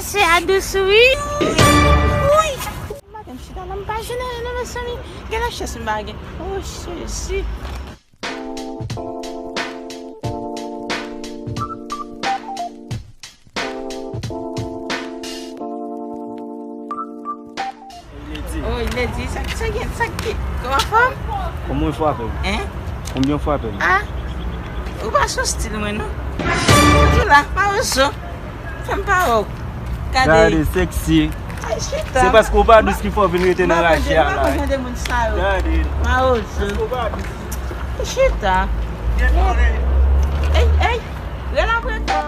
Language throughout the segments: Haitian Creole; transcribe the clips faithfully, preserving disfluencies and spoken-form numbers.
Se a dous wi. Wi. Maten m chita la, m pa jwenn anyen non, mezanmi. Gen lachans m pa gen. Oh, Jezi. Oy, Lady, sa, sa gen, sa ki, kòman fò? Kòman w frape m? Hein? Konbyen w frape m? Ah, ou pa sou stil mwen, non. Ou la, mawozo. Fè m pa wè w. Gade. Gade, sexy. Ay, chita. Se paske w pa dous ki fè w vin rete nan rache a la. M pa konn de moun sa yo. Gade. Mawozo. Paske w pa dous. Chita. Ey, ey. Rele apre kò.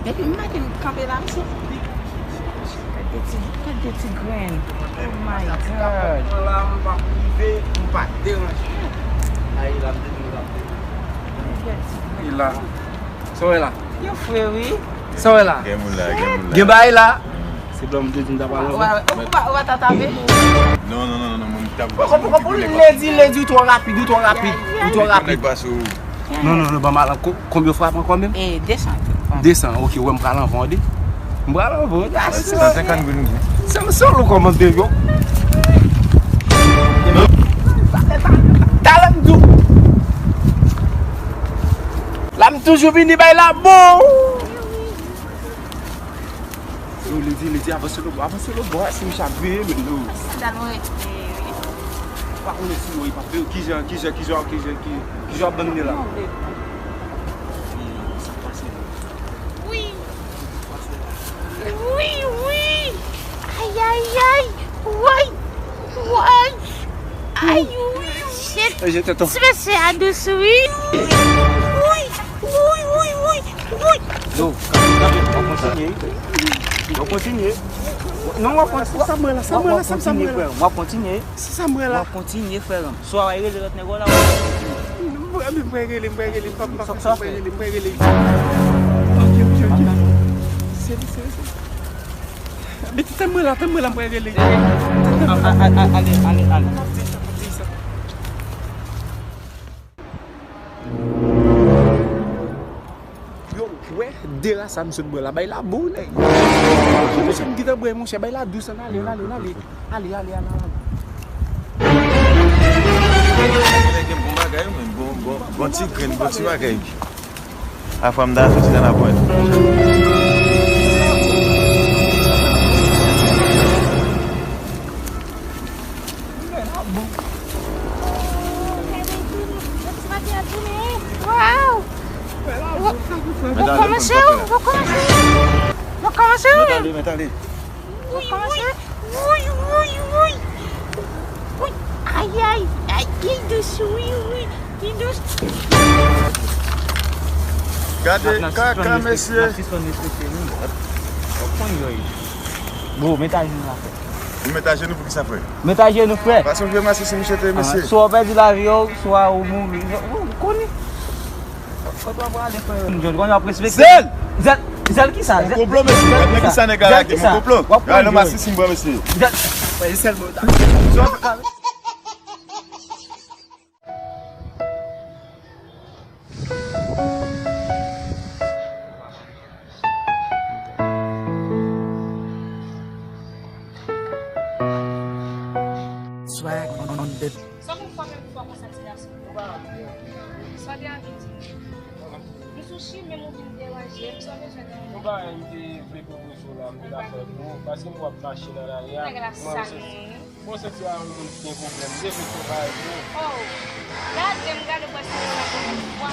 Depi maten m kanpe la, mesye. Gade ti, gade ti grenn. Oh my God. Mwen la, m p ap rive, m pa deranje. Ayi la, m te di nou la, m te di nou. Gade ti grenn. E la. Sa w wè la? Yo fre, wi. Sa w wè la? Gen moun la, gen moun la. Gen bagay la. Se blan m te di m ta pral anvan. Ou pa, ou pa tatabe? Non, non, non, non, non, mwen m t ap. Poko, poko, poko, Lady, Lady, ou twò rapid, ou twò rapid, ou twò rapid. Nèg pa sou. Non, non, non, ban m al. Ko-, konbyen w frape ankò menm? E, de san. De san, ok, wè m pral anvan w de. M pral anvan w de. San senkant goud, wi. Se, se ou kòmante yo. Talè m di w. La m toujou vini bay la bon. Yo, Lady, Lady, avanse lòt bò, avanse lòt bò, se misye ap veye menm, yo. Sandal mwen ret veye, wi. Ou pa konnen si yo, yo p ap veye, kijan, kijan, kijan, kijan, ki, kijan w ap ban m de la? Wi. Wi, wi. Ay, ay, ay. Woy. Woy. Ay, wi, shit. Ti mesye a dous, wi. Wi, wi, wi, wi, wi. Yo, kanpe, kanpe, w ap kontinye. W ap kontinye. Non, w ap kontinye. Sa mwen la, sa mwen la, sa mwen la. W ap kontinye. Sa mwen la. W ap kontinye, frè m. Swa w rele lòt nèg la, w ap kontinye. M pral rele, m pral rele, m pral rele, m pral rele. Ok, ok, ok. Seri, seri, seri. Mete, tann mwen la, tann mwen la, m pral rele. Ale, ale, ale, ale. Yo, wè, de la sa m sot bwè la, bay la bon, nèg. Monchè, m gentan bwè, monchè, bay la dous, ale, ale, ale. Ale, ale, ale, ale. Nèg gen bon bagay, men bon, bon, bon ti grenn, bon ti bagay. Afwa m ta soti nan lapòt. Wow! Bon kòmanse, bon kòmanse. Bon kòmanse. Mèt ale, mèt ale. Wi, wi, wi, wi, wi. Wi. Ay, ay, ay, li dous, wi, wi, li dous. Gade kaka, mesye. N ap sispann respekte nou. Bon, mete ajenou la, frè. Mete ajenou pou ki sa, frè? Mete ajenou, frè. Pa sonje mase si misye te, mesye. Swa w pèdi lavi w, swa ou mouri. Ou konnen. Kote w ap prale, frè? M jwenn konnen w ap respekte. Zèl! Zèl, zèl ki sa? Mon konplo, mesye. Gade ki sa nèg la lage, mon konplo. Gade nan mase si m pran, mesye. Zèl. Zèl mwen ta. Swag on the. Sa konn fwa menm fwa konsa ti gason? Ou pa ap byen. Sa w te anvi di? M sou chimen, m vin deranje m, sa w bezwen nan mwen? Yon bagay m te vle pwopoze w la, m te ka fè pou ou, paske m wè w ap mache nan lari a. Nèg la sal mwen. Bon, santi a yon moun ki gen pwoblèm, m te vle fè yon bagay pou ou. Oh, gade m, gade w wè si se la premye fwa.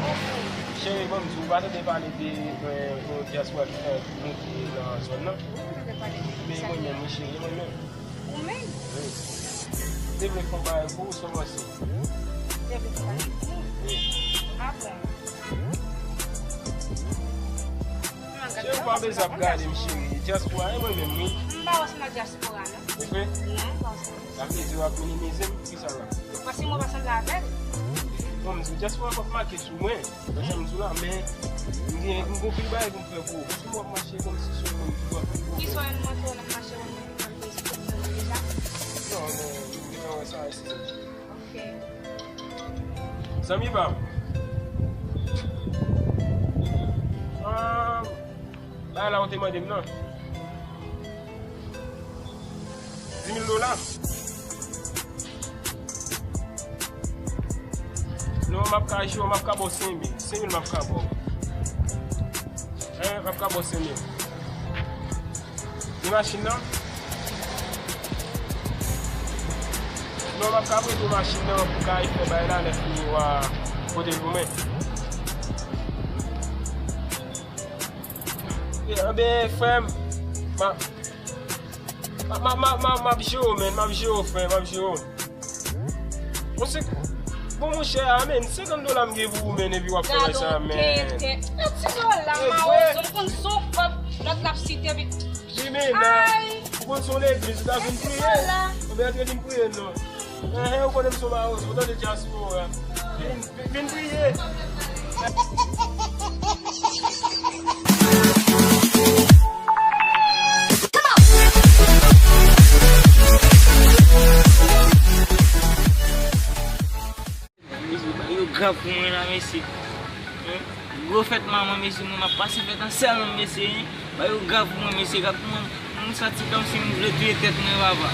Oh, oh. Cheri, ban m di w, ou pa tande pale de, euh, yon dyaspora ki fè nou ki nan zòn nan? Wi, m tande pale de sa. Men mwen menm, wi, cheri, mwen menm. Ou menm? Wi. M te vle fè yon bagay pou ou, sa w panse? Ou te vle fè yon bagay pou mwen? Wi. Ah bon. Cheri, ou pa bezwen ap gade m, cheri. Dyaspora, e mwen menm, wi. M pa wè se nan dyaspora, non. Ou kwè? Non, m pa wè se nan dyaspora. Sa vle di w ap minimize m? Kisa la? Ou panse mwen pa sanble avè l? Non, m di w dyaspora p ap make sou mwen. Sa m di w la, men m gen, m gon pil bagay pou m fè pou ou. Paske m wè w ap mache kòmsi se yon moun ki pran pil pwoblèm. Kisa w wè m montre w nan mache w, m ap respekte w deja? Non, men m gentan wè sa, se sa. Ok. Zanmi pa m, Ah, bagay la ou te mande m nan. Di mil dola. Non, m ap ka jwe, m ap ka ba w senk mil. Senk mil m ap ka ba w. Hein, m ap ka ba w senk mil. Ni machin nan? Non, m ap ka prete w machin nan pou w ka al fè bagay la, lè fini w a pote l pou mwen. Enben, frè m, m a, m a, m a, m a, m ap jere w, man, m ap jere w, frè, m ap jere w. Bon, se, bon, monchè, a, men, senkant dola m gen pou ou, men, epi w ap fè bagay sa, men. Gad on tenten. Yon ti dola, mawozo, m konn son kòb, lòt l ap site, epi. Jimena, ou konn son legliz, ou ta vin priye. Ou byen antre vin priye, non. Enhen, ou konnen m son mawozo, ou tande dyaspora. Vin, vin, vin priye. Mesye, bagay yo grav pou mwen la, mesye. Hein? Gwo fèt manman, mesye, mwen m ap pase fèt an sèlman, mesye, hein. Bagay yo grav pou mwen, mesye, grav pou mwen. Mwen santi kòmsi m vle touye tèt mwen, papa.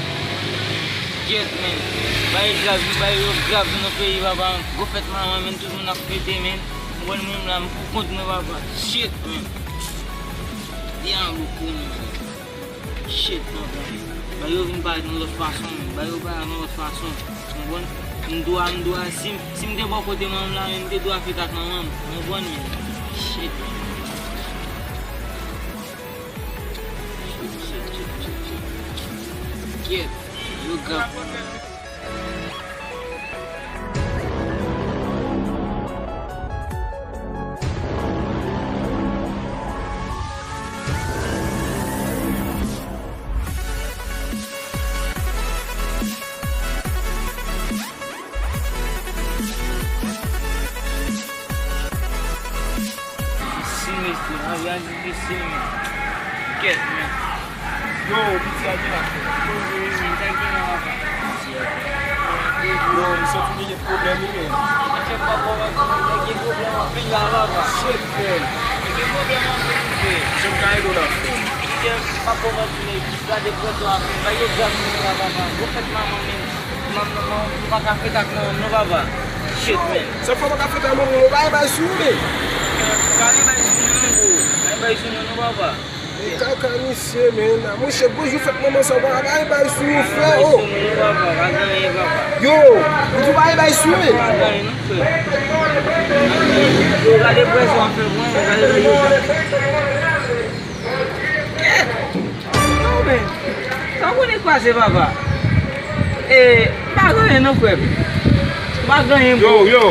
Kyèt, men. Bagay grav, wi, bagay yo grav nan peyi, papa. Gwo fèt manman, men, tout moun ap fete, men. Mwen menm la, m pou kont mwen, papa. Shit, men. Dyanm, wi, konnen. Shit, papa. Bagay yo vin parèt yon lòt fason, men. Bagay yo parèt yon lòt fason. Ou konprann? M dwa, m dwa, si, si m te bò kote manman m la, men m te dwa fèt ak manman m. Ou konprann, men? Shit. Shit, shit, shit, shit, shit. Kyèt. Yo grav. Difisil, mesye, lavi a difisil, men. Kèt, men. Yo, piti a gen la. Yo, m soti gen pwoblèm, wi, men. Nèg gen pwoblèm anpil la, papa. Shit, man. Nèg gen pwoblèm anpil, wi. Jan m ka ede w la, frè m. Nèg gen pa pwoblèm, men. Gade pran swen avè m. Bagay yo grav pou mwen la, papa. Gwo fèt manman, men. Manman, manman, m pa ka fèt ak manman m non, papa. Shit, man. Sa fè w pa ka fèt ak manman w, pa gen bagay sou ou, men. Pa gen bagay sou mwen non, bro. Pa gen bagay sou mwen non, papa. Men kaka misye, men. Monchè, gwo jou fèt manman sa, w pa ka pa gen bagay sou ou, frè, oh. Pa gen bagay sou mwen non, papa. Pa gen anyen, papa. Yo, m di w pa gen bagay sou ou, men. Pa gen anyen non, frè. Yo, gade prèzan w ap fè mwen, gade prèzan. Yo, men, sa w konnen k pase, papa? E, m pa gen anyen non, frè m. M pa gen anyen, bro. Yo, yo,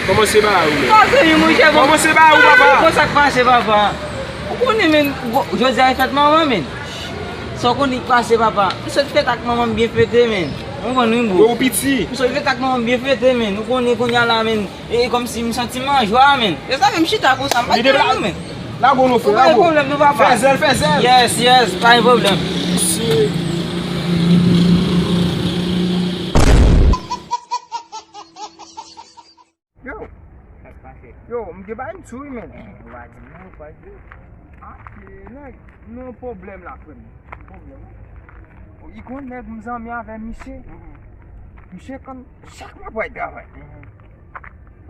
kòmanse ba ou, men. M pa gen anyen, monchè, bon. Kòmanse ba ou, papa. Konsa k pase, papa. Ou konnen, men, jodi a e fèt manman, men. Sa w konnen k pase, papa? M sot fèt ak manman m byen fete, men. Ou konprann, wi, bro. Yo, ou piti. M sot fèt ak manman m byen fete, men. Ou konnen kounye a la, men. E kòmsi m santi m an jwa, men. E sa menm chita konsa, m pa t gen nou, men. Lago nou, frè, lago. Pa gen pwoblèm, nou, papa. Fè zèl, fè zèl. Yes, yes, pa gen pwoblèm. Si. Yo. Yo, m gen bagay m di w, men. Ou pa di non, ou pa di. Ah, nèg, nou yon pwoblèm la, frè m. Yon pwoblèm. Ou konn nèg m zanmi avè misye. Misye konn chak mwa pou al travay.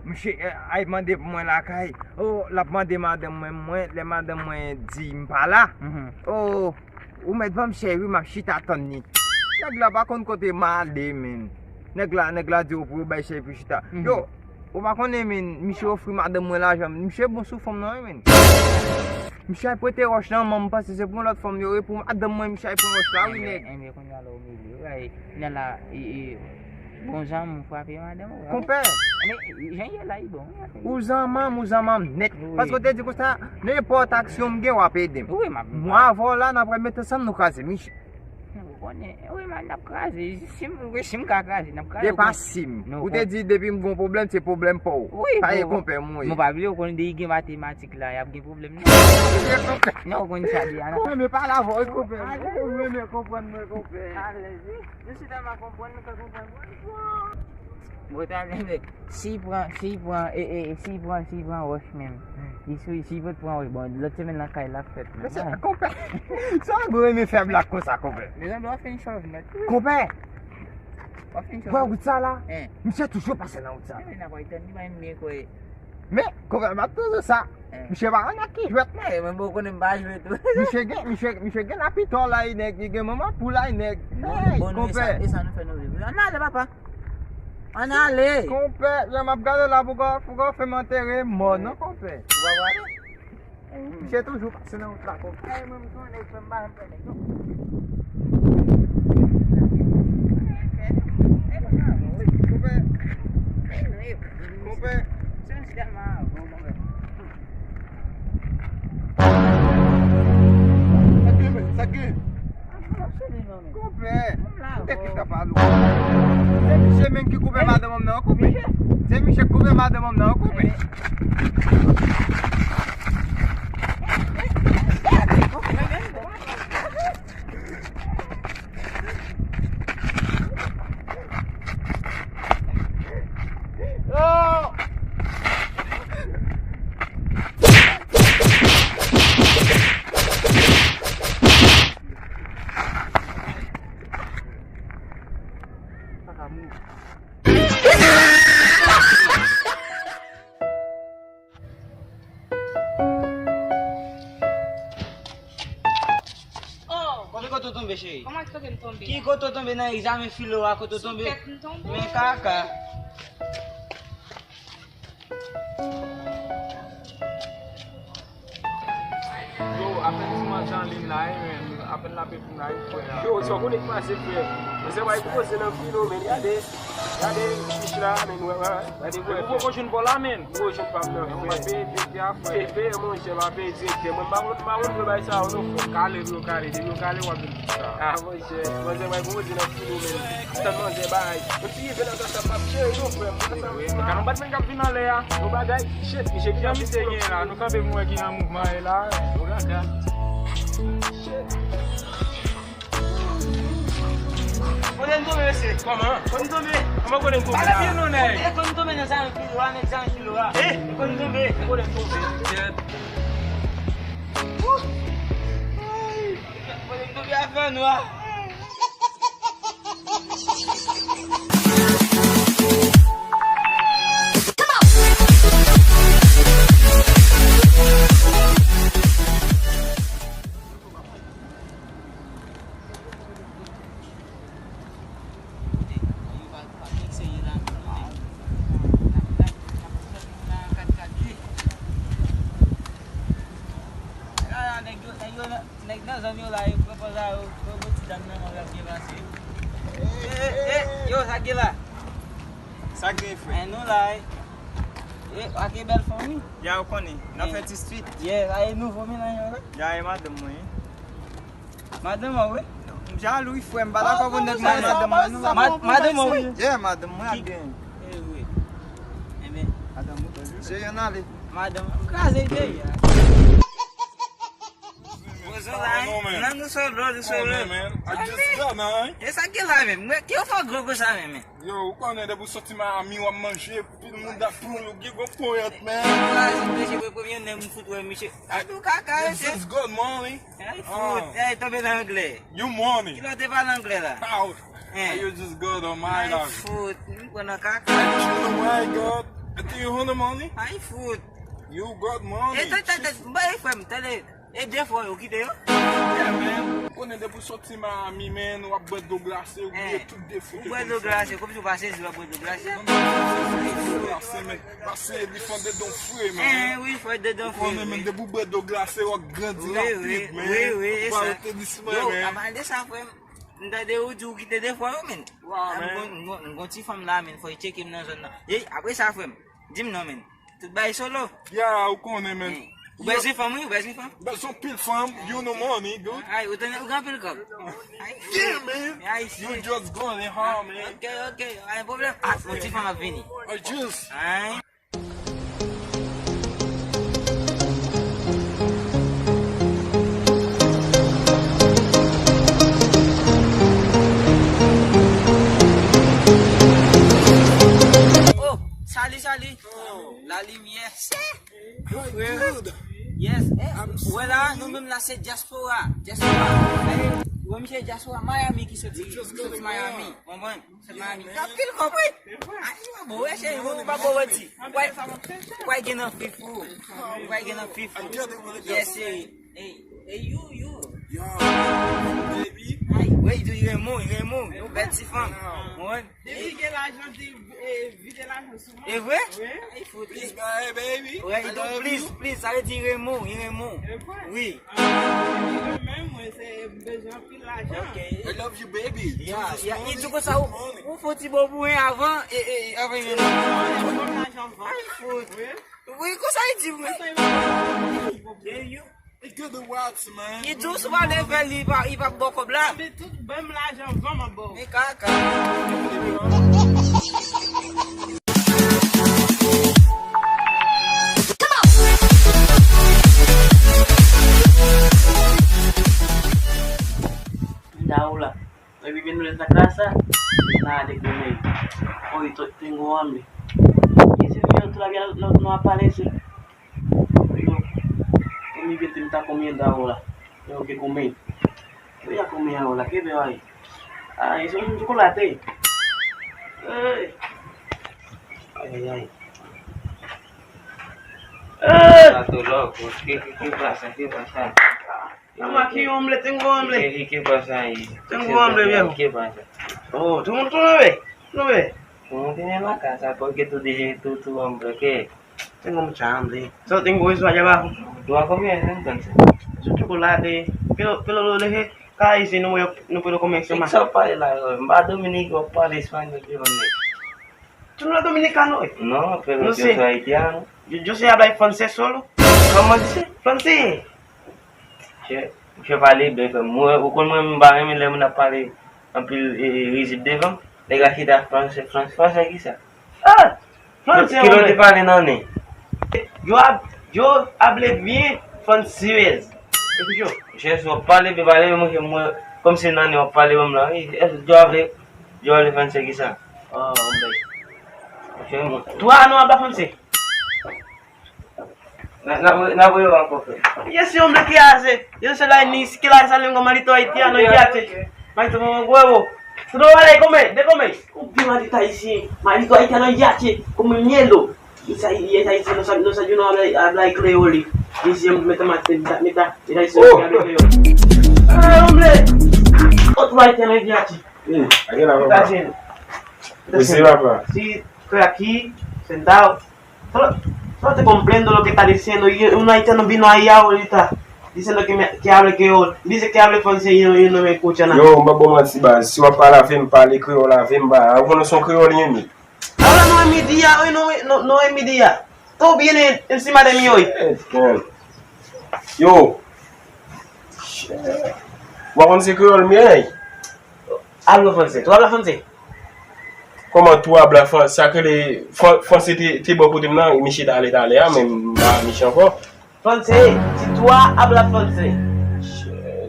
Misye, eh, al mande pou mwen lakay. Oh, l ap mande madanm mwen, mwen, lè madanm mwen di m pa la. Oh, ou mèt ban m cheri, m ap chita tann li. Nèg la pa konn kote m ale, men. Nèg la, nèg la di w pou yo bay cheri pou chita. Yo, ou pa konnen, men, misye ofri madanm mwen lajan. Misye bon sou fanm nan, wi, men. Misye al prete wòch nan, men m panse se pou yon lòt fanm yo ye, pou madanm mwen, misye al pran wòch la, wi, nèg. Enben, enben, kounye a la, ou mele, wi. Kounye a la, e, e, bon, zanmi, ou frape madanm ou, wi. Konpè. Men, jan ye la, li bon, wi. Ou zanmi m, ou zanmi m nèt. Wi. Paske w te di konsa, nenpòt aksyon m gen, w ap ede m. Wi, m ap. Mwen avè w la, n ap mete ansanm, nou kraze misye. Ou konnen, wi, man, n ap kraze. Si m, si m ka kraze, n ap kraze. Depi si m. Ou te di depi m gon pwoblèm, se pwoblèm pa w. Wi, pa gen konpè m, wi. Mwen pa bliye, ou konnen depi gen matematik la, y ap gen pwoblèm, non. Non, ou konn sa deja, non. Mwen pa la, mwen konpè. Mwen konprann, mwen konpè. Alèz, wi. Nou si tèlman konprann, nou ka konprann. Mwen ta vle, si pran, si pran, e, e, si pran, si pran wòch menm. Li sou, si pot pran wòch, bon, lòt semèn nan kay la fèt. Men se konpè. Sa gwo renmen fè blag konsa, konpè. Mezanmi, w ap fin chòv nèt. Konpè. W ap fin chòv. Wè wout sa la? Misye toujou pase nan wout sa. Men, konpè, m ap toujou sa. Misye pa konn ak ki jwèt non. Mwen bon konnen m pa jwe tou. Misye gen, misye, misye gen lapitò la, nèg, li gen manman pou la, nèg. Bon, bon, e sa, e sa nou fè nou viv. Ann ale, papa. Ann ale. Konpè, jan m ap gade la, pou kò, pou kò fè m antere mò non, konpè. Ou pa prale? Misye toujou pase nan wout la, konpè. Ay, mwen, m konnen, frè m pa janm fè nèg non. Konpè. Konpè. Sa k gen, men? Sa k gen? Konpè, m te ki ta pale w. Se misye menm ki koupe madanm nan, konpè. Se misye ki koupe madanm nan, konpè. Oh! Kote kote w tonbe, cheri? Kòman kote m tonbe? Ki kote w tonbe nan egzamen filo a, kote w tonbe? Sou tèt m tonbe. Men kaka. Yo, apèn ti manje an liy la, wi, men apèn l ap epi m la, wi, frè. Yo, sa w konnen k pase, frè? Mezanmi, bay gwo zen nan filo, men gade, gade fich la, men wè, wè, gade, wè, frè. Ou poko jwenn pa w la, men. Ou jwenn pa m nan, frè. Peye, peye, peye, frè. Peye, peye, monchè, pa peye direktè. Mwen, m pa konn, m pa konn vre bay sa yo, non, frè. Kale, yo kale, depi yo kale, w ap vin fè sa. Ah, monchè, manzè, bay gwo zen nan filo, men. Tann manzè, bay. Yon ti rive nan zafè m ap jere, non, frè. Wi, wi, men gade yon batman k ap vin anlè a. Yon bagay, shit, misye ki jan misye gen la, nou kanpe pou n wè ki jan mouvman ye la. Shit. Kote n tonbe, mesye? Kòman? Kote n tonbe? Kòman kote n tonbe la? Pale byen non, nèg. E kote n tonbe nan zafè filo a, nèg zafè filo a? E? E kote n tonbe? Kote n tonbe? Shit. Kote n tonbe a fè nwa. Nèg nan zòn yo la, yo pran pòz la, yo, yo, yo ti dam nan, yo ap byen pase. E, e, e, yo, sa k gen la? Sa k gen, frè? E, nou la, e. E, ak e bèl fanmi. Ya, ou konnen, n ap fè ti street. Yeah, sa e nouvo mennaj mwen la. Ya, e madanm mwen, wi. Madanm ou, wi? M jalou, wi, frè, m pa dakò pou nèg mwen madanm mwen, non. Ma-, madanm ou, wi? Yeah, madanm mwen ap gen. E, wi. Enben. Madanm ou, se yon ale. Madanm, m kraze peyi a. Poze w la, hein? Non, man. Non, nou solo, nou solo. Oh, man, man. I just got, man. E sa ki la menm? Mwen, ki yo fè gwo gwo sa menm, men? Yo, ou konnen depi w soti Miami, w ap manje, pil moun ap pran, yo gen gwo ponyèt, man. Yo, la, se premye, premye nèg m fout wè, misye. A, tou kaka, you just got money. Ay, fout. Ay, tonbe nan anglè. You money. Ki lè w te pale anglè la? How? Hein. You just got on my life. Ay, fout. M pran nan kaka. I just, oh my God. I think you own the money. Ay, fout. You got money. E, tande, tande, bay frè m, tande. E de fwa yo kite yo? Yeah, man. Ou konnen depi w soti Miami, man, w ap bwè dlo glase, ou bliye tout defo ke w konn fè. Ou bwè dlo glase, kòmsi w pa sezi w ap bwè dlo glase. Non, non, non, sezi dlo glase, man. Pase li fè dedan fre, man. Eh, wi, fè dedan fre. Ou konnen, man, depi w bwè dlo glase, w ap grandi rapid, man. Wi, wi, wi, e sa. Ou pa rete disman, man. Yo, avan de sa, frè m, m tande ou di ou kite de fwa yo, man. Wa, man. M gon, m gon, m gon ti fanm la, man, fò l tcheke m nan zòn nan. E, apre sa, frè m, di m non, man. Tout bagay solo. Ya, ou konnen, man. Ou bezwen fanm, wi, ou bezwen fanm. Bezwen pil fanm, you know money, dude. Ay, ou tande, ou gen pil kòb. Ay, yeah, man. Ay, you just going hard, man. Ok, ok, pa gen pwoblèm. Ah, mon ti fanm ap vini. I just. Ay. Limyè. Frè. Yes. Wè la, nou menm la se dyaspora. Dyaspora. Wè misye dyaspora Miami ki soti, ki soti Miami. Konprann? Se Miami. Anpil konprann. Ay, ou pa bon, wè, cheri, ou pa bon, wè, di. Wè, wè, gen nan fif ou. Wè, gen nan fif ou. Yes, cheri. Hey, hey, you, you. Yo, baby. Ay, wè, li renmen, li renmen. Yon bèl ti fanm. Konprann? Depi gen lajan, di, eh, vide lajan sou mwen. E vre? Wi. Ay, fout. Please, my baby. Wè, li di, please, please, sa vle di renmen, li renmen. E vre? Wi. Ah, li renmen mwen, se bezwen anpil lajan. Ok. I love you, baby. Yeah, yeah. Li di konsa, ou, ou fè ti bon pou mwen avan, e, e, e, avan li renmen. Ay, fout. Wi. Wi, konsa li di mwen. Konsa li renmen. E, you. Li di w si w pa leve li, li pa, li pa ba w kòb la. Men tout ban m lajan van m ap ba w. Men kaka. Daola. Epi vin lè sa klasa. Na de koumen. Oy, to tengo hambre. Ese video todavía no, no aparece. Yo, e mi vin te m ta konbyen dawo la. Yo, ke konbyen. Yo, ya konbyen dawo la, ke be ay. Ay, se yon chocolate. Ey. Ay, ay, ay. Ey. Sa tou lòk, ke, ke, ke pasa, ke pasa? Ama ki hombre, tengo hambre. ¿Qué, qué pasa ahí? Tengo hambre, viejo. ¿Qué pasa? Oh, tú no, tú no ves, no ves. ¿Cómo tiene la casa? ¿Por qué tú dices tú, tú, hombre, qué? Tengo mucha hambre. So, tengo eso allá abajo. ¿Tú vas a comer entonces? Es un chocolate. Que lo, que lo, lo dejé caer si no voy a, no puedo comer eso más. Fix up ahí la, m pa Dominique, w ap pale espanyòl devan nèg. Tú no eres dominicano, eh? No, pero yo soy haitiano. Yo, yo sé hablar francés solo. ¿Cómo dice? Francés. Che, che pale byen frè m. Mwen, ou konn mwen, m pa renmen lè moun ap pale anpil, e, e, rizib devan m. Nèg la chita franse, franse, franse ki sa? Ah! Franse, ki lè w te pale nan nen? Yo, yo hable bien francés. Escucho. Che, si w ap pale byen, pale byen, monchè, mwen, kòm se nan nen w ap pale ban m la, wi. Yo hable, yo hable francés ki sa? Ah, hombre. Che, mwen. Tú no hablas francés. Na, na, na voy abajo, profe. Y ese hombre que hace, yo no sé la ni siquiera esa lengua, maldito haitiano, y ya te. Maldito mamagüevo. Tú no vale comer, de comer. Un maldito haitiano, maldito haitiano, y ya te, como mierda. Y esa, y esa haitiano no sabe, no sabe, yo no habla, habla creole. Y ese hombre me está matando, me está, me está, me está diciendo que hable creole. Ah, hombre. Otro haitiano, y ya te. Hmm, a gen la, papa. Mesi, papa. Si, estoy aquí, sentado. Solo, solo te comprendo lo que está diciendo. Y un haitiano vino ahí ahorita diciendo que me, que hable creol. Dice que hable francés y yo, yo no me escucha nada. Yo, m pa ba w manti, baz. Si w ap pale avè m, pale kreyòl avè m, baz. Ou konnen se yon kreyòl li ye, men. Ahora no es mi día, hoy no, no, no es mi día. Todo viene encima de mí hoy. Shit, man. Yo. Shit. Ou pa konn se kreyòl m ye, nèg? Hablo francés. Tú hablas francés? Kòman tú hablas francés? Sa k rele fran-, franse te, te bò kote m nan, misye t ale talè a, men m pa miche ankò. Francés, si tú hablas francés.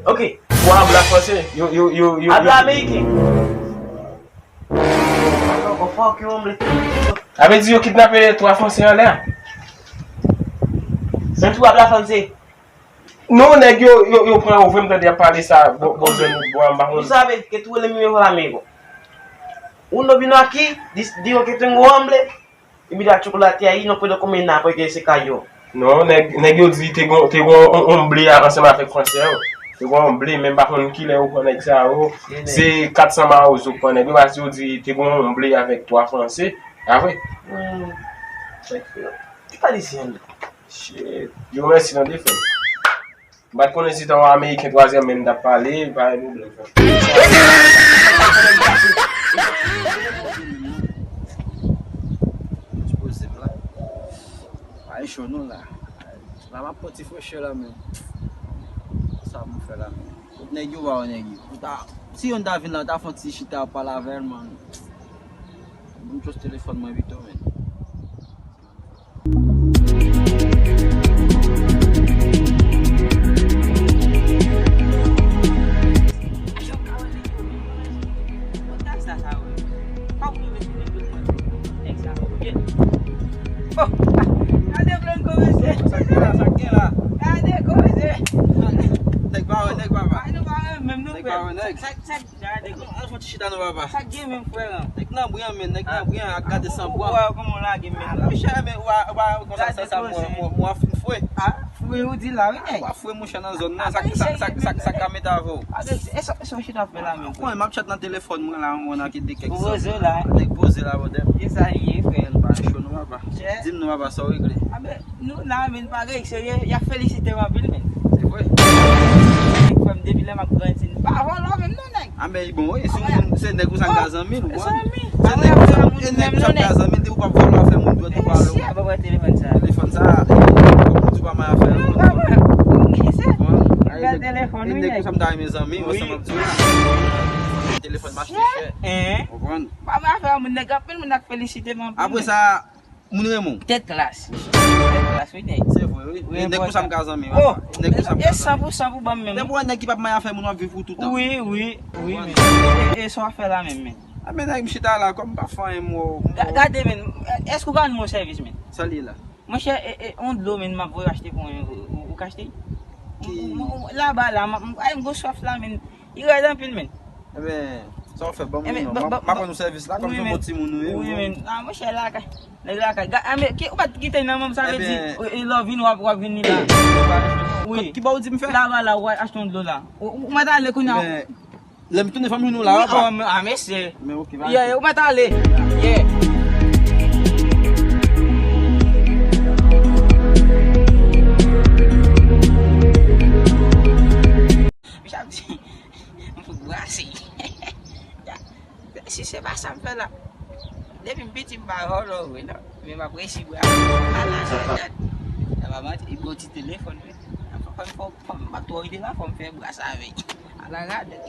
Ok. Tú hablas francés? Yo, yo, yo, yo, yo. Habla ameriken. Loco, fuck you, hombre. Sa vle di yo kidnape twa franse anlè a. Si tú hablas francés. Non, nèg yo, yo, yo pran yo vre, m tande y ap pale sa, bon, bon, zòn, bon, m pa konn. Tú sabes que tú eres mi mejor amigo. Uno vino aquí, dis-, dijo que tengo hambre, y mira chocolate ahí, no puedo comer nada porque se cayó. Non, nèg, nèg yo di te gon, te gon on, on ble a ansanm avèk franse yo. Te gon on ble, men m pa konn kilè yo pran nèg sa yo. Se kat san mawozo k pran nèg yo, paske yo di te gon on ble avèk twa franse. A vre? Hmm. Ki pa disi an? Shit. Yo, mèsi tande, frè m. M pa t konnen si t on ameriken twazyèm men m t ap pale, pa gen pwoblèm, frè m. Poze m la. Ay, cho non la. La m ap pran ti frechè la, men. Sa pou m fè la, men. Kot nèg yo, pa wè nèg yo. Ou ta, si youn ta vin la, ou ta fè yon ti chita, pale avè l, man. Ban m just telefòn mwen pito, men. Oh, Nèg. Sa, sa, gade. Al fè yon ti chita non, papa. Sa gen menm, frè an? Nèg nan bri an, men, nèg nan bri an, ak gade san bwa. Ou wè kòman w lage, men? Ah, monchè, men, ou pa, ou pa konsa, sa, sa, mwen, mwen, mwen fin fre. Ah, fre, ou di la, wi, nèg. Ou pa fre, monchè, nan zòn nan. Sa, sa, sa, sa, sa ka mete avè w. Ah, e sa, e sa w chita fè la, men? Bon, m ap chat nan telefòn mwen la, mwen nan ki de kèk zòn. Poze la. Nèg poze la, brother. E sa li ye, frè. Pa cho non, papa. Di m non, papa, sa w regle. Ah, ben, nou la, men, pa gen serye, y ap felisite m anpil, men. Se vre. Frè m, depi lè m ap grandi, m pa vòlò menm non, nèg. Ah, men, bon, wi, si yon moun, se nèg ou sa ka zanmi l, ou konprann? Zanmi. Se nèg ou sa, e nèg ou sa ka zanmi l, depi w p ap vòlò, fè moun dwèt ou pale. Si, ap pran telefòn sa. Telefòn sa, ou di pa may afè moun. Non, pa vre. Ki se? Bèl telefòn, wi, nèg. Nèg ou sa m ta renmen zanmi, ou sa m ap di w la. Telefòn mache chè. Hein? Konprann? Pa may afè moun, nèg, anpil moun ap felisite m anpil. Apre sa, moun renmen w. Tèt klas. Tèt klas, wi, nèg. Se vre, wi. Wi, e nèg pou sa m ka zanmi, papa. Nèg pou sa m ka zanmi. E san pou san pou ban m menm. Depi w wè nèg ki p ap may afè moun, w ap viv pou toutan. Wi, wi, wi, men. E, e sa w ap fè la menm, men? A, men, nèg, m chita la, kòm m pa fè anyen, m wè w, m wè w. Ga-, gade, men, èske w ka rann mwen sèvis, men? Sa l ye la? Monchè, e, e, on dlo, men, m ap voye achte pou mwen, ou, ou, ou ka achte? Ki? M, m, m, laba la, m, m, ay, m gon swaf la, men. Li rèd anpil, men. Ebyen, sa w fè, ban m non. M ap rann ou sèvis la, kòm se yon bon timoun ou ye, wi, men. A, monchè, lakay. Nèg lakay. Ga-, a, men, ki, ou pa t kite nan men m, sa vle di, e, e, lè w vin, w ap, w ap vin li la. Wi. Ki bò ou di m fè? Laba la, w al achte yon dlo la. Ou, ou, ou mèt ale kounye a. Ebyen, lè m tounen, fò m jwenn ou la, papa. A, mesye. Men, ok, va. Yeah, ou mèt ale. Yeah. Misye ap di, m fouti brase. Si se pa sa m fè la. Depi m piti, m pa vòlò vre, non. Men m ap resi brase. Ala radòt. Sa pa manti, li gon ti telefòn, wi. Fò, fò, fò, fò m pa twò rete la, fò m fè brase avè l. Ala radòt.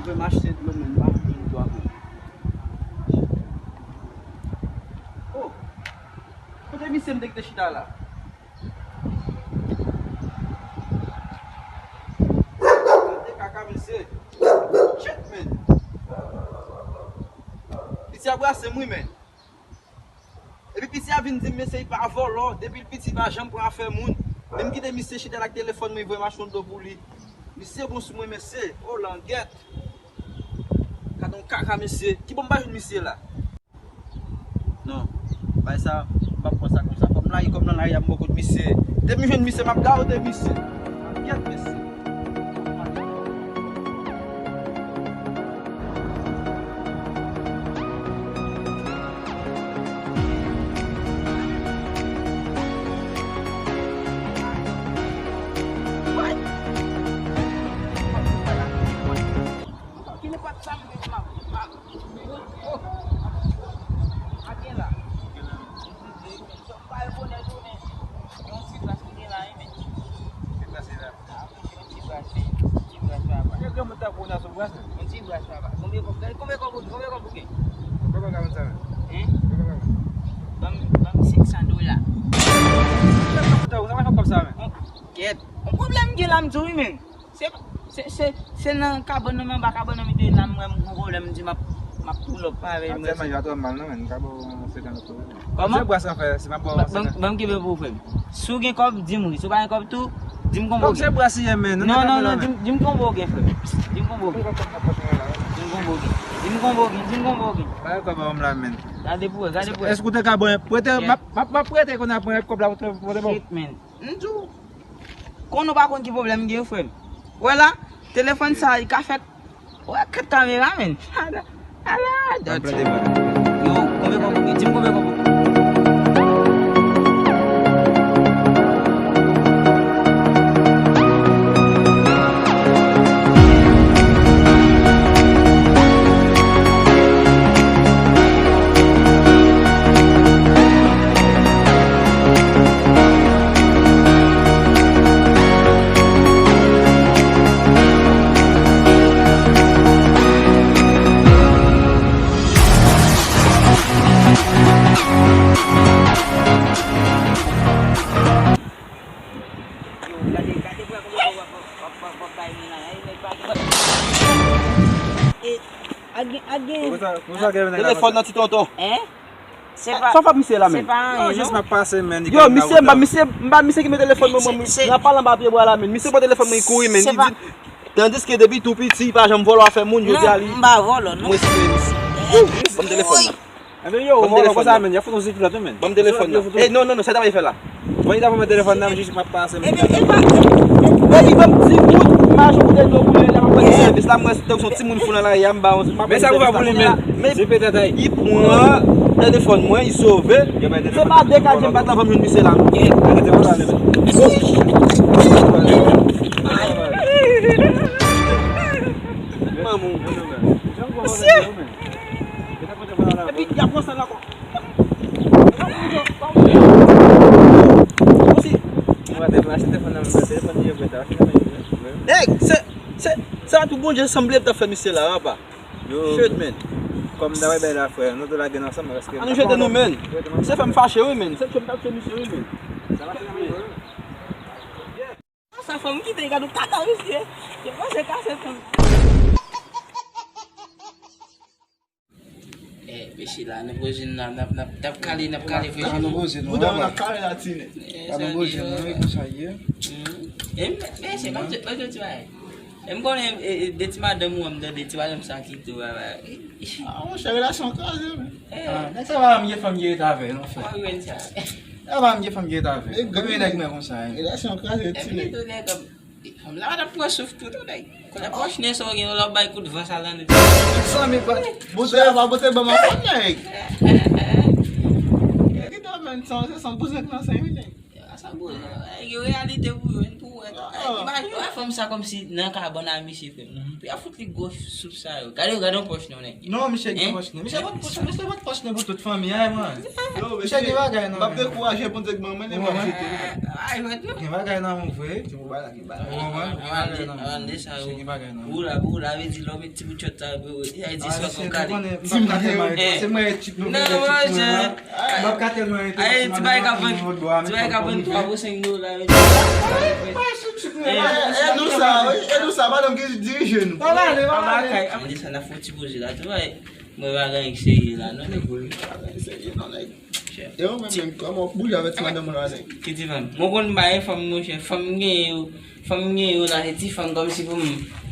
Mwen mache dlo, men m pa fini dlo avè l. Oh! Kote misye m te kite chita la? Gade kaka mesye. Shit, man. Piti a brase m wi, men. Epi piti a vin di m, mesye, li pa vòlò, depi l piti, li pa janm pran afè moun. Men m kite misye chita la ak telefòn mwen, li voye m achte yon dlo pou li. Misye bon sou mwen, mesye. Oh, langèt. Gade yon kaka, mesye. Kibò m pa jwenn misye la? Non, bay sa, m p ap pran sa konsa. Fò m lage kòb nan lari a, m bò kot misye. Depi m jwenn misye, m ap gawote misye. Langèt, mesye. Yon ti bras, yon ti bras, papa. Yon ti bras, papa. Yon ti bras, papa. Konbyen kòb, konbyen kòb, konbyen kòb ou gen? Konbyen kòb ou gen? Hein? Konbyen kòb ou gen? Ban m, ban m senk san dola. Ou sa mèt fè kòb sa, men? Kèt. Yon pwoblèm gen la, m di w, wi, men. Se, se, se, se nan kabann nan, men anba kabann nan, m te nan, mwen, m gon pwoblèm, m di m ap, m ap pull up avè l, mwen. Aktyèlman, yo ap twò mal, non, men. M ka ba w senkant dola. Kòman? Se bras lan fè, si m ap ba w senkant. Ban m kenbe pou ou, frè m. Si w gen kòb, di m wi. Si w pa gen kòb tou, di m konbyen w gen. Kòb se bras li ye, men. Non, non, non, di m, di m konbyen w gen, frè m. Di m konbyen w gen. Di m konbyen w gen. Di m konbyen w gen. Di m konbyen w gen. Pa gen kòb ban m la, men. Gade pou wè, gade pou wè. Èske w te ka ban, prete, m ap, m ap, m ap prete kounye a, pran kòb la, prete, prete ban m. Shit, man. M di w, konn ou pa konn ki pwoblèm m gen, frè m. Wè la, telefòn sa, li ka fè, wè, kat kamera, men. Ala, ala, dòt. Yo, konbyen kòb ou gen? Di m konbyen kòb ou gen. Gen, ak gen. Konsa, konsa gen nèg la. Telefòn nan ti tonton. Hein? Se pa, sa fè misye la, men? Se pa anyen, non. Jis m ap pase, men. Yo, misye, m pa misye, m pa misye ki met telefòn mwen, mwen, nan pale anba pye bwa la, men. Misye pran telefòn mwen, li kouri, men. Li di, tandis ke depi tou piti, li pa janm vòlò afè moun, jodi a li. Non, m pa vòlò, non. Mwen se misye. Ban m telefòn nan. Enben yo, vòlò konsa, men, y ap fout yon ziflèt, men. Ban m telefòn nan. Eh, non, non, non, sa ta pral fè la. Bon, li ta pran telefòn nan, jis m ap pase, men. Ebyen, e pa. Epi ban m di kout, m ajoute do pou lè, la, m ap pran sèvis la, mwen, tankou se yon timoun fou nan lari a, m ba yon, m ap pran sèvis la. Men sa ou pa pou li, men. Men se petèt, ay. Li pran telefòn mwen, li sove. Se pa de ka jem bat la, ban m jwenn misye la. Arete konsa, men. Maman. Mesye. Epi, y ap pran sèl la ankò. Nèg, se, se, se pa tou Bondye sanble t ap fè misye la, apa. Shit, man. Kòm n ta bay la, frè, nou te lage n ansanm, paske. An nou jete nou, men. Se fè m fache, wi, men. Se fè m fache, misye, wi, men. Sa fanm kite gade yon kaka, mesye. Yo panse kase fanm. Eh, mesye la, nou vouzin la, n ap, n ap, n ap kale, n ap kale vouzin. Kale nou vouzin, nou wè. N ap kale la, tine. Eh, sa nou vouzin, nou wè konsa ye. Eh, mesye, pa m di, pa m di, ti bagay. E m konnen, e, e, de ti madanm ou an, m tande ti madanm sa ki tou, ba, ba. Ah, monchè, relasyon kraze, men. Ah, nèg sa pa m gen fanm ki rete avè, non, frè. Mwen jwenn sa. Sa pa m gen fanm ki rete avè. Konbyen nèg mwen konsa, hein? Relasyon kraze, ti nèg. Epi tou nèg ap, fanm la pa t ap pran souf tou, tou nèg. Kounye a pòch nen sa w gen, w ap bay kout van sa nan nèg. Zanmi, boutèy a pa boutèy ban m ankò, nèg. Kite men, se yon bouzen nan senk minit. A sa bon, e, gen reyalite pou yo, pou wè. Imajine wè fanm sa kòmsi nan kabann a misye, frè. Pou y ap fout li gwo soup sa yo. Gade, gade yon pòch non, nèg. Non, misye gen pòch non. Misye pot pòch, misye pot pòch non pou tout fanmi a, man. Misye gen bagay nan men. M ap dekouraje pou nèg ban mwen, li mwen jete. Ay, mwen tou. Gen bagay nan men vre. Ti bagay la gen bagay. Misye gen bagay nan men. Ou la, ou la, vle di lè w met ti bout chòt sa, bro. Ay, di sòt ou kale. Ti bagay, se mwen, ti bagay, ti bagay. M ap ka tèlman rete. Ay, ti bagay k ap vann, ti bagay k ap vann twa pou senk dola, wi. E nou sa, wi, e nou sa, madanm ki dirije nou. Pa pale, pa pale. Mwen di sa, n ap fè yon ti poze la, ti bagay. Mwen pa gen anyen serye la, non, nèg. Mwen pa gen anyen serye, non, nèg. E ou menm, menm, kòman w bouje avèk ti madanm ou la, nèg? Ki ti fanm? Mwen konn bay fanm, monchè, fanm gen yo, fanm gen yo la, se ti fanm kòmsi pou m,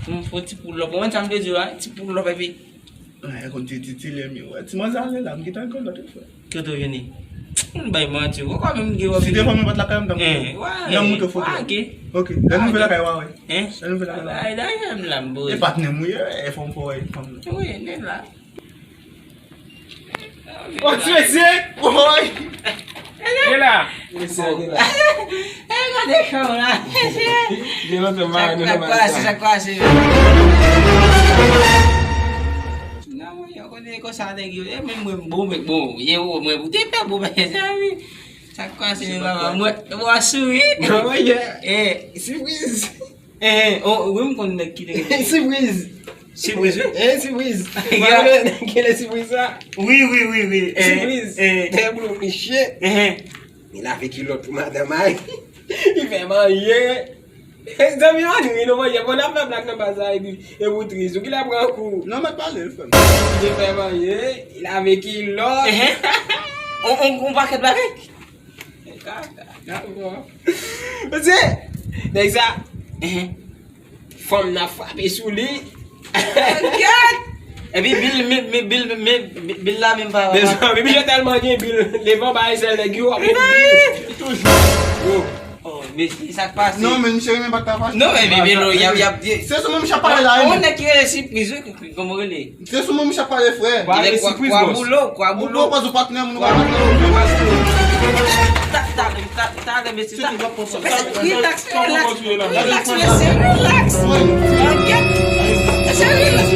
pou m fè yon ti pull up. Ou konn sa m vle di w la? Ti pull up, epi Ay, konn ti, ti, ti lè m yo. Ti manzè ale la, m gentan konn lòt fwa. Kote w vini? M bay manti, ou kwè menm gen wòb. Si te fanm nan pat lakay, m t ap. Eh, wè. Nan moute foto. Ok. Ok. Lè nou vin lakay, w a wè. Hein? Lè nou vin lakay, w a wè. Ay, dayè m la, m boure. E patnè m, wi, e fòm fò, e fanm nan. Wi, nèg la. Oh, ti mesye! Woy! E la! Mesye, e la. E gade chan la, mesye! Gen lontan m pa wè nou nan bagay sa. Sa k pase, sa k pase? Non, mwen, yo konnen konsa nèg yo. E menm mwen, bon, men bon, ye ou, mwen, ou te fè bon bagay sa, wi. Sa k pase, mwen, mwen, mwen souri. Non, mwen, yeah. Eh, sipriz. Eh, oh, wi, m konn nèg ki te rele. Sipriz. Sipriz, wi. Eh, sipriz. Mwen konnen nèg ki rele sipriz sa. Wi, wi, wi, wi. Eh, sipriz. Eh. Tè blo misye. Eh. Li lave kilòt pou madanm ay. Li fè manje. Eh, zanmi an ri, nou manje. Bon, n ap fè blag nan baz la, epi, e pou tris. Ou ki la pran kou. Non, mèt pale, l fè m. Li fè manje, li lave kilòt. Eh. On, on, on pakèt bagay. Kaka. Mesye, nèg sa, fanm nan frape sou li. Gad! Epi bil, mi, mi, bil, mi, bil la menm pa. Mezanmi, misye tèlman gen bil, devan bagay sèl nèg yo ap gen bil. Toujou. Oh, mesye, sa k pase? Non, men misye renmen bat la fache. Non, men, men, men, y ap, y ap, se sou moun misye ap pale la, on nèg ki rele sipriz, wi, kòman rele? Se sou moun misye ap pale, frè. Kwa, kwa, kwa boulo, kwa boulo. Ou pa sou patnè, moun ou pa patnè. Ta, ta, ta, ta, ta, mesye, ta. Mesye, relax, relax, relax, mesye, relax. Ok? Mesye, relax.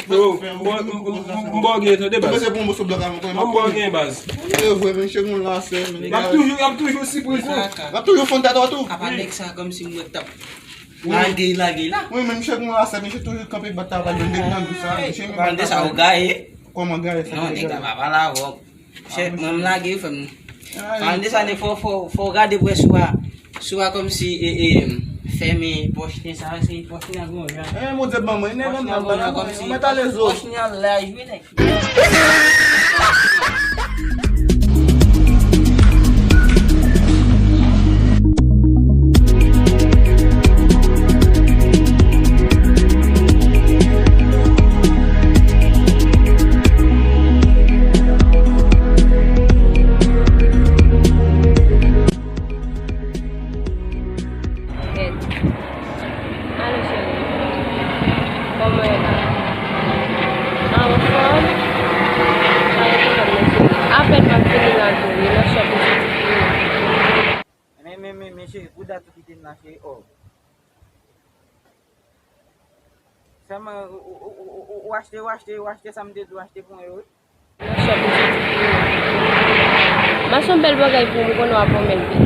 Yo, m ba w gen, tande, baz. M ba w gen, baz. M ap toujou, m ap toujou sipriz ou. M ap toujou fonn tèt ou tou. Apa nèg sa kòmsi m wè t ap Lage, lage la. Wi, men misye gen yon asèt, misye toujou kanpe bat travay, men depi nan dous sa, misye menm pa travay. Tande sa, ou gaye. Kòman gaye sa? Non, nèg la pa pale avè w. Chè, mwen m lage, frè m. Tande sa, nèg, fò, fò, fò w gade pou w wè si w pa, si w pa kòmsi, e, e, Fèmen pòch nèg sa, se pòch nèg gwo jan. Eh, Bondye ban mwen, nèg an nan ban mwen, mwen ta lezo. Pòch nèg laj, wi, nèg. Alo, cheri. Kòman w ye la? Anfòm? Pa gen pwoblèm, non, cheri. Apèn m ap vini la tou, wi, nan shop ou soti tou. Men, men, men, men, cheri, pou dat ou kite m la, cheri, oh. Sèlman, ou, ou, ou, ou, ou achte, ou achte, ou achte sa m te di w achte pou mwen yo, wi. M achte yon bèl bagay pou ou, m konnen w ap renmen l pi.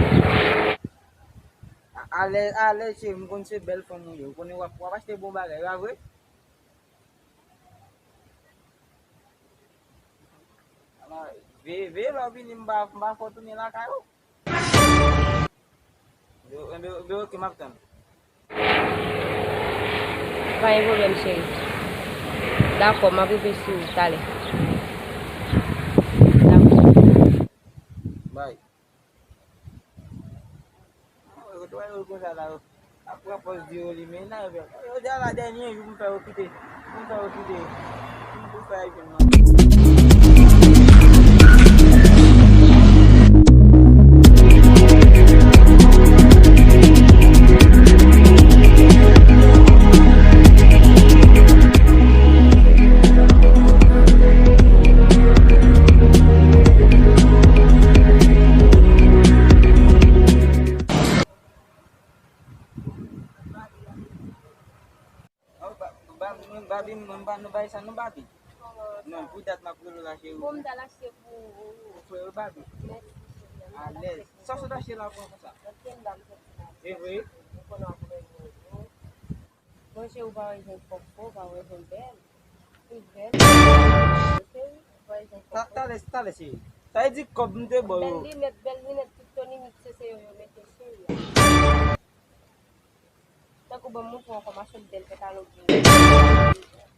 A, alèz, alèz, cheri, m konn se bèl fanm ou ye. M konnen w ap, w ap achte bon bagay, pa vre? Ala, veye, veye lè w vini, m pa, m pa fè w tounen lakay ou. Yo, enben, enben, oke, m ap tann. Pa gen pwoblèm, cheri. Dakò, m ap reflechi talè. Dakò. Bay. Yo, yo, yo, konsa la, yo. Ap pran pòz di yo li, men nan yo fè. Yo di a la dènye jou pou fè yo kite. Pou fè yo kite. Pou fè yo kite. Oh, ba-, ba-, mwen, Babi, mwen pa nou bay sa non, Babi. Non, pou dat m ap rele w la, cheri. Bon, m t al achte pou ou. Pou frè yo, Babi. Mèsi, cheri. Alèz. Sa w sot achte la pou mwen konsa? Nan kè m ba m soti la. E vre? Ou konnen w ap renmen yo. Bon, cheri, ou pa wè jan kòb fò, ou pa wè jan bèl. Li bèl. Cheri, ou pa wè jan kòb fò. Ta-, talè, talè, cheri. Sa vle di kòb m te ba w yo. Bèl linèt, bèl linèt, tout Tony Mix, se yo yo mete, cheri. Tankou ban m montre w ankò, machann bèl pantalon gri.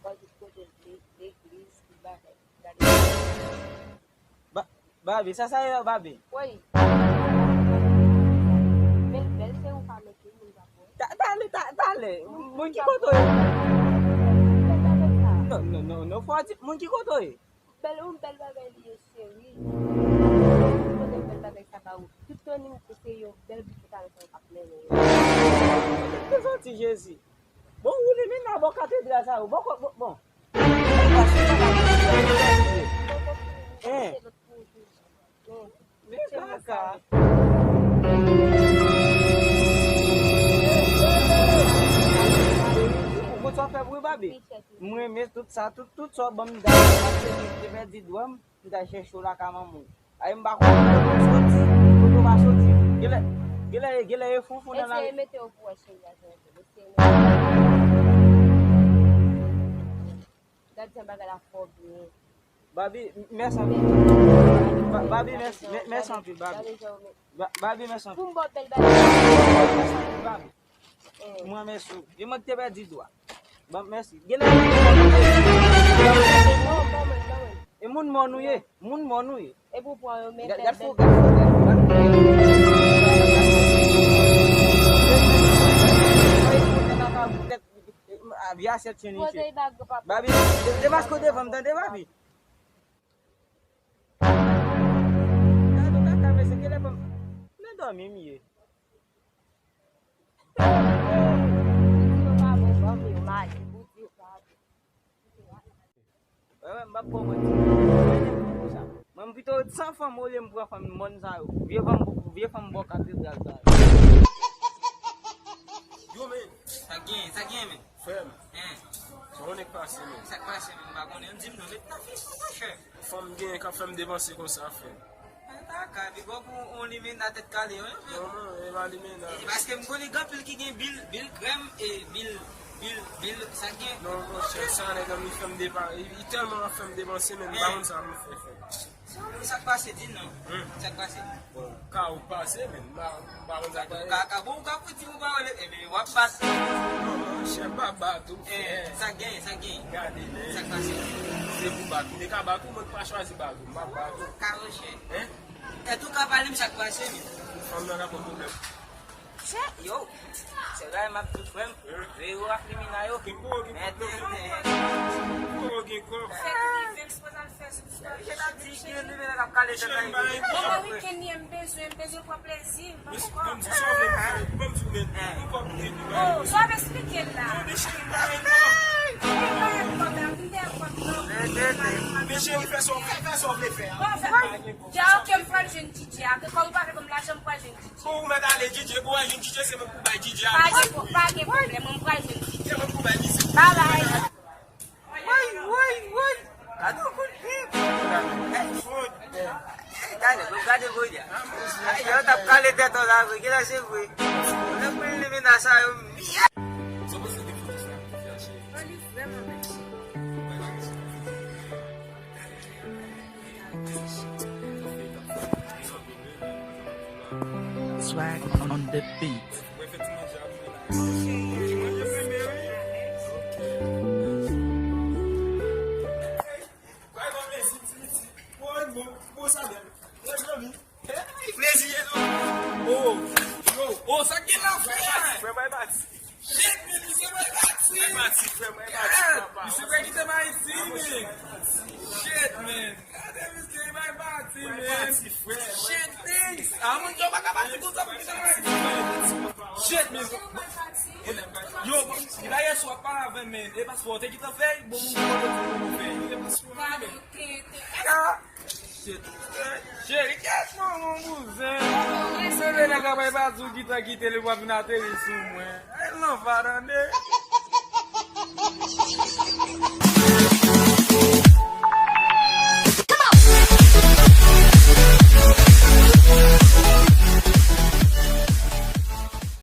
Bò tout kote, legliz, tout bagay. Gade. Ba-, Babi, sa sa ye, Babi? Wi. Men l bèl, se ou ka mete, moun pa pou wè. Ta-, talè, ta-, talè. Moun ki kote w ye? Bèl bagay sa. Non, non, non, non, fò w di, moun ki kote w ye? Bèl, yon bèl bagay li ye, cheri. Mwen gen bèl bagay sa ba ou. Tout Tony Mix se yo bèl bout pantalon sa yo k ap mennen yo. Te santi Jezi. Bon, ou li menm nan bò katedral sa yo. Bon, bon, bon. Hein. Men kaka. Ou konn sa w fè pou Babi? M renmen tout sa, tout, tout sa w ban m dam, paske m te pèdi dwa m, m t al chèche w lakay manman w. Ay, m pa konn kote w soti, kote w pa soti. Genlè, genlè, genlè e foufou nan lari. Eseye mete yo pou wè cheri a jan l ye. Eseye mete yo. Gad jan bagay la fò byen. Babi, m-, mèsi anpil. Ba-, Babi, mèsi, mè-, mèsi anpil, Babi. Ba-, Babi, mèsi anpil. Pou m ba w bèl bagay. Mèsi anpil, Babi. Mwen, mèsi. E mwen ki te pèdi dwa. Bon, mèsi. Genlè e moun mòn nou ye. Moun mòn nou ye. Epi w pran yo, men bèl, bèl. Gad, gad, gad, gad. Vye asyèt chen li. Babi, de-, demaske w devan m, tande, Babi. Gade w kaka, mesye, genlè ban m. Nan dòmi m ye. Wè, wè, m p ap ba w manti. Mwen, m pito ret san fanm olye m pran fanm mòn sa yo. Vye fanm, vye fanm bò katedral sa yo. Yo, men. Sa gen, sa gen, men. Frè m. Hein. Sa w konnen k pase, men. Sa k pase, men, m pa konnen. Di m non, met nan Facebook, monchè. Fanm genyen k ap fè m depanse konsa, frè m. Kaka, big up pou yon limena tèt kale, wi. Non, non, e pa limena. E paske m konnen gen anpil ki gen bil, bil krèm, e bil, bil, bil, sa gen. Non, monchè, sa nèg an li fè m depa-, li, li tèlman ap fè m depanse, men m pa konn sa pou m fè, frè. Sa k pase, di non. Sa k pase? Bon, ka ou pase, men m pa, m pa konn sa k pase. Ka, ka, bon, ou ka fout di ou pa wè, ebyen, w ap bat. Non, chè, m pa bat ou, frè. Sa k genyen, sa k genyen? Gade, men. Sa k pase? Se pou bat ou. Li ka bat ou, mwen pa chwazi bat ou. M pa bat ou. Kawo, chè. Hein? Tèt ou ka pale m, sa k pase, men. Fanm nan ka pran pwoblèm. Chè, yo. Se la m ap di frè m. Veye w ak limina yo. Gen kòb, gen kòb. Gen kòb, gen kòb. Fèt rive, m sipoze al fè sou. Bon, mwen wikenn li, m bezwen, m bezwen pran plezi m. Ban m kòb. Oh, sa w ap eksplike l la? Mwen pa gen kòb la, m te gen kòb non. Men cheri, fè sa w vle, fè sa w vle fè a. Bon, fè, ya, ok, m pral jwenn D J a. Ke kòb ou pa vle ban m lajan, m pral jwenn D J. Bon, ou mèt ale D J, bon, al jwenn D J, se mwen k pou bay D J a. Pa gen, pa gen pwoblèm, mwen pral jwenn D J. Se mwen k pou bay mizik. Bye bye. Woy, woy, woy. Gade yon kout pip. Hey, fout. Gade, bon, gade, bon, ya. Ay, yo t ap kale tèt an la, vre. Gen la, se vre. Nan pil limina sa yo, mye. Sa w panse de foto sa? Li vrèman bèl. Swag on the beat. Plezi ye non. Oh, yo, oh, sa gen la, frè? Frè, bay bati. Shit, men, misye bay bati. Bay bati, frè, bay bati, papa. Misye bay kite m Ayiti, men. Shit, men. Gade misye bay bati, men. Bay bati, frè. Shit, things. Ah, moun yo pa ka bati konsa pou kite m Ayiti, men. Shit, men. Yo, li la yè swa pa avè m, men. E paspò, te kite fè, bon, moun yo pa te fè. E paspò, men. Shit. Cheri, kèt non, mon bouzen. Se vre nèg la bay bati ou ki ta kite li pou ap vin ateri sou mwen. Ay, lan va tande.